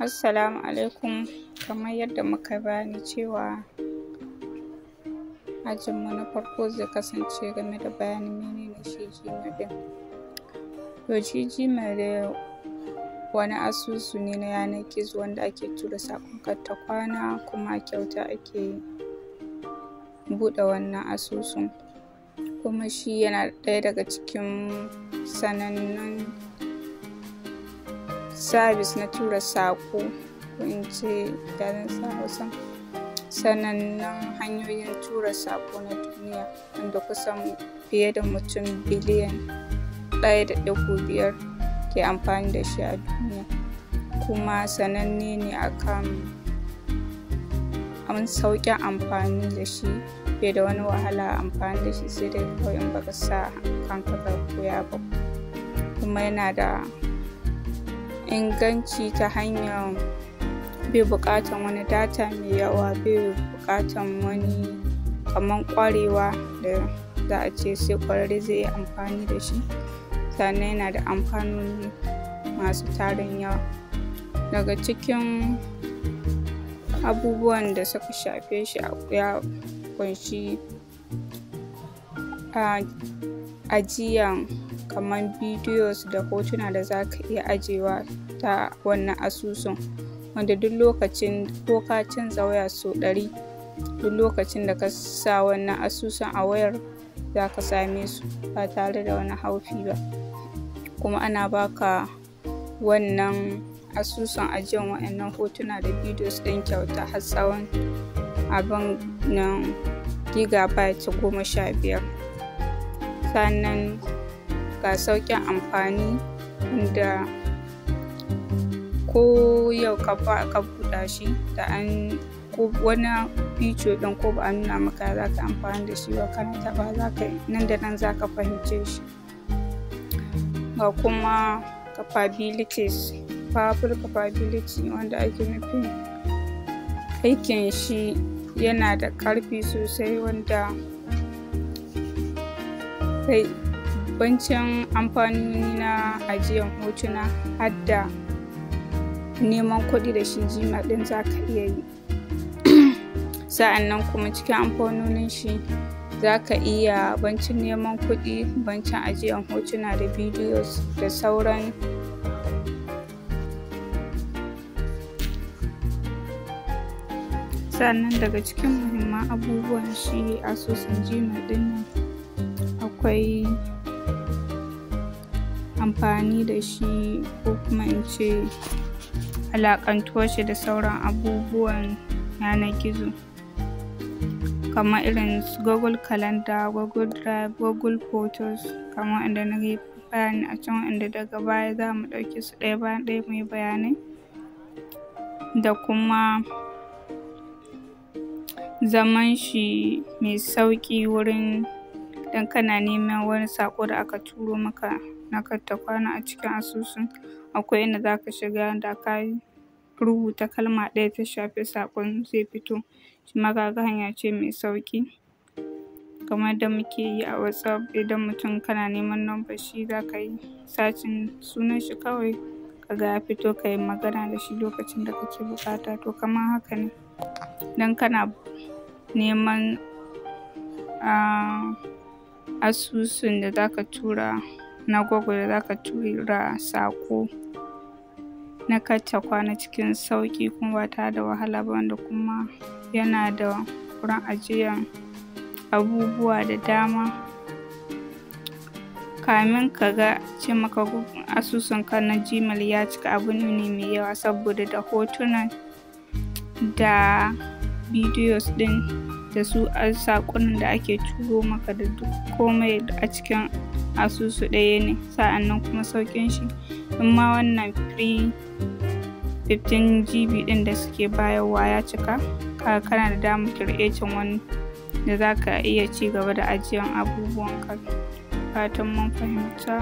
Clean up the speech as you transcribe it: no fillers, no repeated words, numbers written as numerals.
Assalamu alaikum. Kamar yadda muka bayani cewa ajinmu na farko zai kasance game da bayanin menene shi Gmail ɗin. To shi Gmail dai wani asusu ne na yanar gizo wanda ake tura saƙon karta kwana, kuma kyauta ake buɗe wannan asusun. Kuma shi yana ɗaya daga cikin sanannun sabis na tura saƙo, ko in ce ya zan sa Hausa, sanannun hanyoyin tura saƙo na duniya, wanda kusan fiye da mutum biliyan 1.5 ke amfani da shi a duniya. Kuma sananne ne akan an sauƙin amfani da shi, bai da wani wahala amfani da shi, sai dai kawai in baka sa kanka ka koya ba. Kuma yana da inganci ta hanyar bai buƙatan wani data mai yawa, bai buƙatan wani kaman ƙwarewa da za a ce sai ƙwararre zai iya amfani da shi. Sannan yana da amfanoni masu tarin yawa. Daga cikin abubuwan da suka shafe shi, ya ƙunshi ajiyan kaman videos da hotuna da zaka iya ajiyewa ta wannan asusun, wanda duk lokacin ko ka canza waya sau 100, duk lokacin da ka sa wannan asusun a wayar, zaka same su ba tare da wani haufi ba. Kuma ana baka wannan asusun ajiyan wa'innan hotuna da videos ɗin kyauta har tsawon abin nan gigabyte 15. Sannan ga sauƙin amfani, wanda ko yau ka buɗa shi da an ko wani feature ɗin, ko ba a nuna maka ya zaka amfani da shi ba, kana taɓawa zaka nan da nan zaka fahimce shi. Ga kuma capabilities, powerful capability, wanda ake nufin aikin shi yana da ƙarfi sosai, wanda kai bancin amfanoni na ajiyan hotuna, har da neman kuɗi da shi Gmail ɗin zaka iya yi. Sa'annan kuma cikin amfanonin shi, zaka iya bancin neman kuɗi, bancin ajiyan hotuna da videos da sauran. Sannan daga cikin muhimman abubuwan shi asusun Gmail ɗin nan, akwai amfani da shi, ko kuma in ce alaƙantuwar shi da sauran abubuwan yanar gizo, kamar irin su Google Calendar, Google Drive, Google Photos, kamar waɗanda na yi bayani a can, waɗanda daga baya za mu ɗauke su ɗaya bayan ɗaya mu yi bayanai. Da kuma zaman shi mai sauƙi wurin idan kana neman wani saƙo da aka turo maka na karta kwana a cikin asusun, akwai inda zaka shiga, da ka rubuta kalma ɗaya ta shafi saƙon, zai fito. Shima kaga hanya ce mai sauƙi, kamar yadda muke yi a WhatsApp, idan mutum kana neman number shi, zaka yi searching sunan shi kawai, kaga ya fito, kayi magana da shi lokacin da kake buƙata. To kamar haka ne idan kana neman asusun da zaka tura na Google da zaka tura saƙo na karta kwana cikin sauƙi kuma ba tare da wahala ba, wanda kuma yana da wurin ajiyan abubuwa da dama. Kamin kaga ce maka asusun ka na Gmail ya cika, abu ne mai yawa, saboda da hotunan da videos ɗin da su saƙonin da ake turo maka da duk komai a cikin asusu ɗaya ne. Sa'annan kuma sauƙin shi, in ma wannan free 15 GB ɗin da suke bayarwa ya cika, kaga kana da damar creating wani da zaka iya ci gaba da ajiyan abubuwan ka. Fatan mun fahimta.